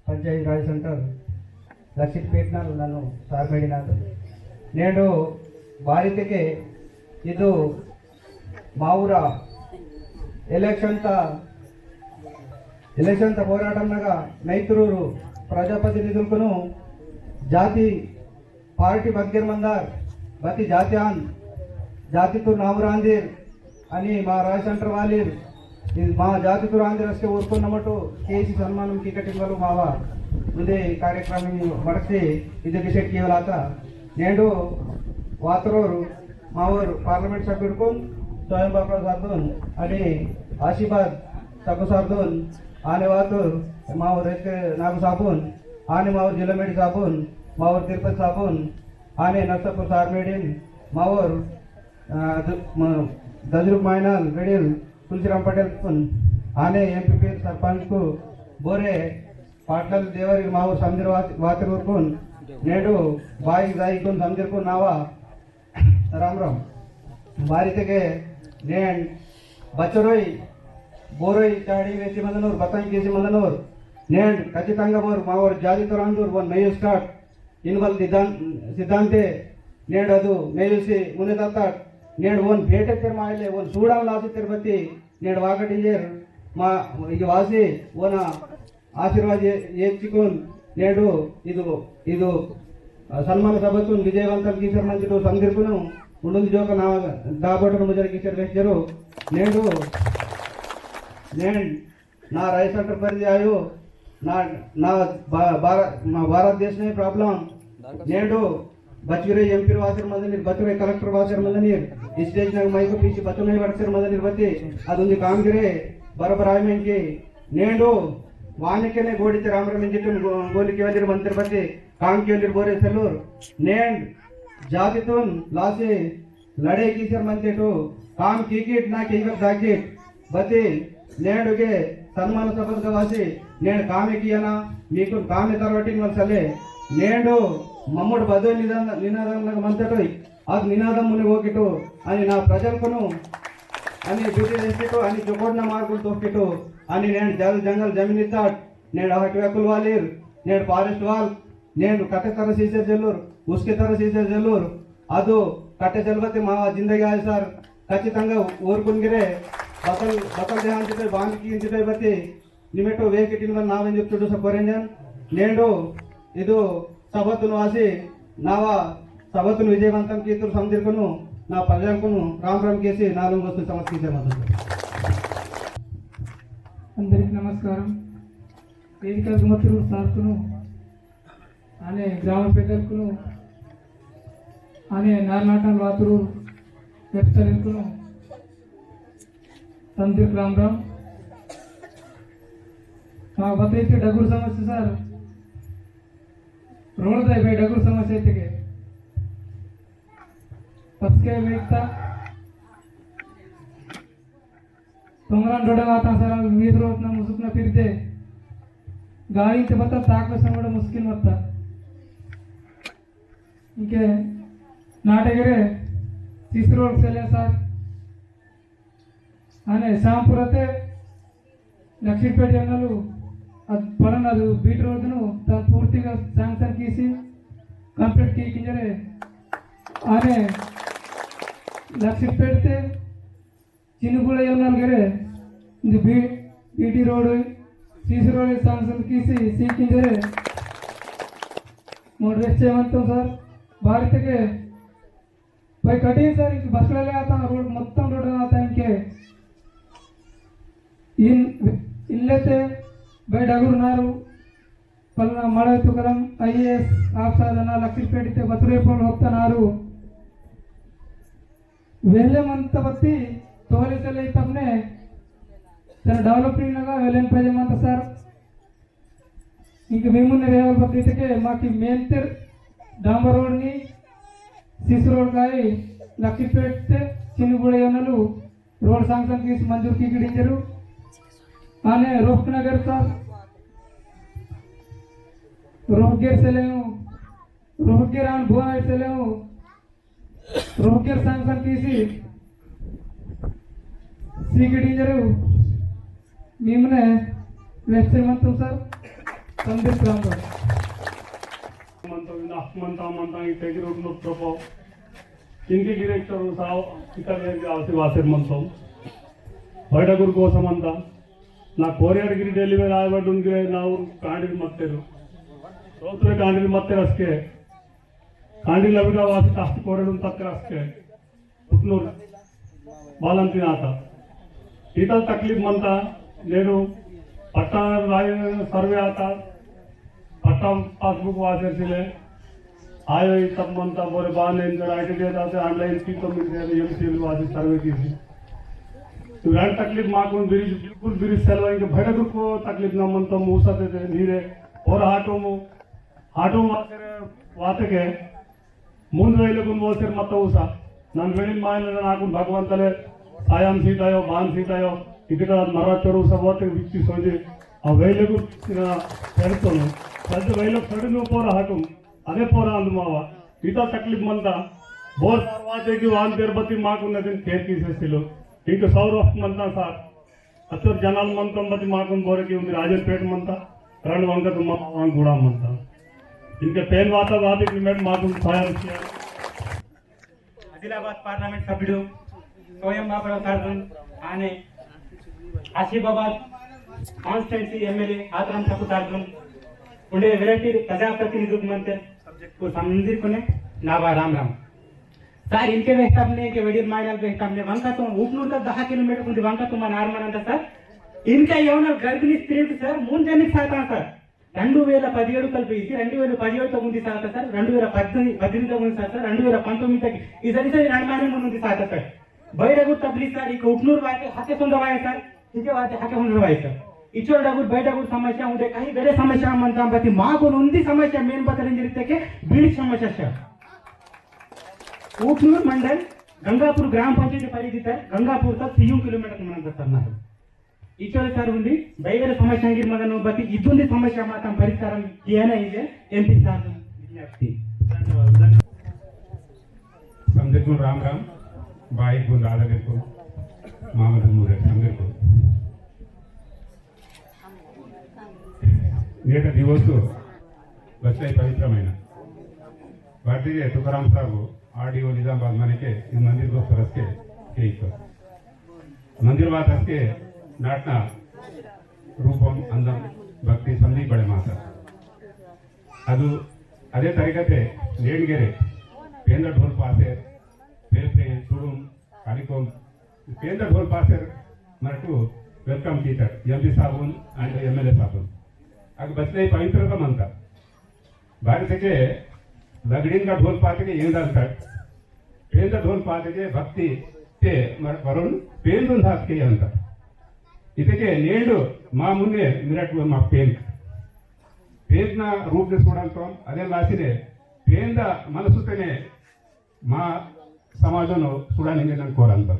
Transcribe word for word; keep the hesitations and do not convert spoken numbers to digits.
पंचायती राय center लक्षितपेट नल नन्नु सार मेडिनाद। नेंडु बारितेके इदु मावुरा election ता, election ता पोराटम नगा नैतुरूरु प्रजाप्रतिनिधुलकुनु जाति party बतकेर मंदार, बती जाति आन, जाति तुर नावरांदीर, अनि मा राय center वालीर, इद मा जाति तुर आंदीर असके उरकुन नमटु, केसी सन्मानम की कटिंग वालु मावा, उदे कार्यक्रम मड़कते, इदे विषय केवल आता। नेंडु वातरोरु, मावर parliament सभ्युरकुन, स्वयं बापा सार्दुन, अनि आशीर्वाद सको सार्दुन, आने वातुर, मावर एक नागु साबुन, आने मावर जिलामेडी साबुन, मावर तिरुपति साबुन, आने नरसापुर सार मेडिन, मावर, अ, द-, म-, दजरुक मायनाल मेडिन, तुलसीराम पटेल कुन, आने M P P सरपंच कु, बोरे, पाटल देवरी मावर समदिर वात-, वातर उरकुन, नेडु, बाई दाई कुन समदिर कुन नावा, राम राम। बारी तेके नेन बच्चरोई, बोरोई चाड़ी वेसी मंदनोर, बताई केसी मंदनोर। नेन खचितंगा बोर, मावर जाति तोरांदूर, वन मेयु start। इनवल दिदान-, सिद्धांते नेन अदु मेयुसी मुने दत्ताट। नेन वन भेटे तेर मायले, वन सूडान लासी तेर बत्ती, नेन वाकटिंजेर, मा, इगे वासी, वना आशीर्वाद ये-, येच्चिकुन नेडु इदु, इदु, अ, सन्मान सभतुन विजयवंतम कीसर मंजिटु संदिरकुनु उंडुल जोक ना दाबोटन मुजर कीसर वेचरु नेडु नेन ना राय center परिधि आयो ना, ना बा-, भारत, ना भारत देश ने problem नेडु बचुरे M P वासर मदनीर, बचुरे collector वासर मदनीर, stage नग माइक पीसी बचुरे वासर मदनीर बत्ती, अदुंदी काम गिरे, बराबर आय में के, नेंडो, वानिकेने गोडिते राम राम इंजितुन गो-, गोली केवलिर मंदिर बत्ती, काम केवलिर बोरे सेलूर, नेंड, जातितुन, लासे, लड़े कीसर मंतेटो, काम कीकीट ना कीकर दाकीट, बती, नेंडुगे सन्मान सभा वासी, नेंड कामे कियाना, मीकुन कामे तरवटिन वलसले, नेंडु मम्मुड बदो निनादम, निनादम नग मंतटोई, अद निनादम मुने वोकिटो, अनि ना प्रजलकुनु, अनि बुद्धि देसिटो, अनि जोकोड़ना मार्गुल तोकिटो, अनि नेंड जल जंगल जमीन इत्ताट, नेंड हटवे कुलवालीर, नेंड forest wall, नेंड कटे तरह सीजर जल्लूर, उसके तरह सीजर जल्लूर, अदो कटे जलवते मावा जिंदगी आय सर, खचितंगा ओरकुन गिरे, बतल, बतल देहान चितोय, बांध की चितोय बते, निमेटो वे किटिन वन नावें जुप्तुडो सकोरेंजन, नेंडो, इदो, सभतुन वासी, नावा, सभतुन विजयवंतम कीतुर समदिरकुनु, ना प्रजाकुनु, राम राम केसी, नालुंग वस्तु समझ कीसे मदन। अंदरिक नमस्कारम। वेदिका गुमतुरु सार्कुनु, आने ग्राम पेदलकुनु, आने नारनाटन वातुरु वेप्सलिकुनु, तंदिर राम राम। मा बतैते डगुर समस्या सर, रोड दाय भाई डगुर समस्या इतके। पसके मेकता तोंगरान डोडा आता सर, वीस रोज ना मुसुक ना फिरते। गाड़ी ते बता ताक बसन बड़ा मुश्किल मत्ता। इंके नाटे गिरे तीस रोज सेले सर। आने शामपुरते लक्ष्मीपेट जंगलु अद पड़न अदु बीट रोडनु तन पूर्तिगा sanction कीसी complete की किंजरे। आने लक्ष्मीपेट ते चिनुगुड़ा योनल गिरे, इंदु B-, BT road, CC road sanction कीसी, सी किंजरे। मोड़ वेच्चे मंतोम सर, बारितेके भाई कठिन सर, इंके बसले आता, रोड, मोत्तम रोड आता इंके। इन, इल्लेते भाई डगुर नारू, पलना मड़ावी तुकाराम IAS officer ना लक्ष्मीपेट ते बतुरे पोल होता नारू। वेले मंत बत्ती तोले चले तबने तेरा development नगा वेलेन पहले मंत सर। इंके मेमुन्ने रेवल बत्ती तके माकी मेंतेर डांबर रोड नी सीसी रोड काई लक्कीपेट ते चिन्नगुड़ा योनलु रोड sanction कीस मंजूर की गिड़िंजरु। आने रोहनगर सर, रोहगेर सेलेउ, रोहगेर आन भुआ सेलेउ, रोहगेर sanction कीसी, सीगड़ी जरू, मिमने वेच्चे मंतोम सर। संदीप रामराव। मंता, मंता, मंता, इत्ते गिरोक नुक तोपो। इनके director साव, इतर ये भी आवसी वासेर मंता। बैठा गुर को समंता। ना कोरियर गिरी delivery आय बडुन गिरे ना उर कांडी मत्तेरु। रोतरे कांडी मत्तेरु असके। कांडी लबिडा वासी तास्ती कोरेडुन तत्तेरु असके। पुटनूर बालंती आता। इतल तकलीफ मंता, नेनु पट्टा राय सर्वे आता, पट्टा पासबुक वासे सिले, आयो इतल मंता बोले बाने इंदर आईटी दे दाते online की तो मिल गया, एमसीएल वासे सर्वे की थी। तो राय तकलीफ माकुन बिरिज, बिल्कुल बिरिज सेलवा इनके भैरव को तकलीफ ना मंता मूसा दे दे, नीरे, और हाटो मो, हाटो वाते के, मुन्द वेले गुन वोसेर मत्ता उसा। नन वेलिन मायनन नाकुन भगवंतले सायम सीतायो, बान सीतायो, इकटा मर्रा चोर उसा वोते विच्ची सोजे। आ वेले गुन इना पेड़तोनु। सद्द वेले सड़नु पोरा हटुम। अदे पोरा अंदुमावा। इता तकलीफ मंता। बोर सार वाते की वान तेर बती माकुन नदिन केर की से सिलो। इंक सौर वक्त मंता सार। अत्तर जनाल मंतम बती माकुन बोरे की उंदी राजन पेट मंता, रण वंगत मा-, वांग गुड़ा मंता। इनके पेन वाता वादी की मेट माकुन सायम किया। आदिलाबाद पार्लियामेंट सभ्युडु सोयम बाबुराव सार्दुन, आने आसिफाबाद कॉन्स्टिट्यूएंसी एमएलए आतराम ठाकूर सार्दुन, उंडे वेराइटी प्रजाप्रतिनिधि मंते, को समझिर कोने नावा राम राम। सार, इनके वेहतामने, इनके वेडियल मायनल वेहतामने, वंका तो उटनूर तक दहा किलोमीटर उंदी वंका तो मन आरमान अंता सार। इनका यवनल गर्भिणी स्त्री उंदी सार, मून जनिक साता सार। रंडु वेला पदिहेडु कल्पे इसी, रंडु वेला पदिहेडु तक उंदी साता सार, रंडु वेला पद्दि-, पद्दिनिमिदि तक उंदी साता सार, रंडु वेला पंतोम्मिदि तक, ई सरी सरी रंडु माने मून उंदी साता सार। बैडगुड तबली सार, इक उटनूर वाके हके सोंदा वाये सार, इके वाके हके सोंदा वाये सार। इचोल डगुड बैडगुड समस्या उंदे, कहीं वेरे समस्या मंता बती, माकुन उंदी समस्या मेन बतल इंजरी तेके बीड़ी समस्या सार। उटनूर मंडल गंगापुर ग्राम पंचायत परिधि तर गंगापुर तक तीन किलोमीटर मंता सार ना। इचोले सार उंदी, बैगरे समस्या गिर मगन बती, इदुंदी समस्या मातम परिष्कारम कियाना इजे एमपी सार विज्ञप्ति। धन्यवाद, धन्यवाद। समझे को राम राम, भाई को दादा को, मामा को मुरे समझे को। नेटा दिवस बच्चा पवित्रमैना। वाटिगे तुकाराम साहब आरडीओ निजामाबाद मनेके इद मंदिर को सरस के, के इतो। मंदिर वातस के नाटना रूपम अंदम भक्ति समधी बड़े माता। अदु अदे तरीकते नेडगेरे पेंदा ढोल पासे पेपरे तुडुम कालिकोम पेंदा ढोल पासेर मरटू welcome कीतर एमपी साबुन and एमएलए साबुन। अग बचले पवित्रता मंता। बारी तेके लगड़ीन का ढोल पाते के येंदा अंतर। पेंदा ढोल पाते के भक्ति ते मर-, वरुण पेंदुन धात के अंतर। इतेके नेंडु मा मुन्ने मिरट मा पेन। पेंदना रूप ने सोडंतोम, अदे लासिने पेंदा मनसुतेने मा समाजनो सुडानिंगे नन कोरंतोम।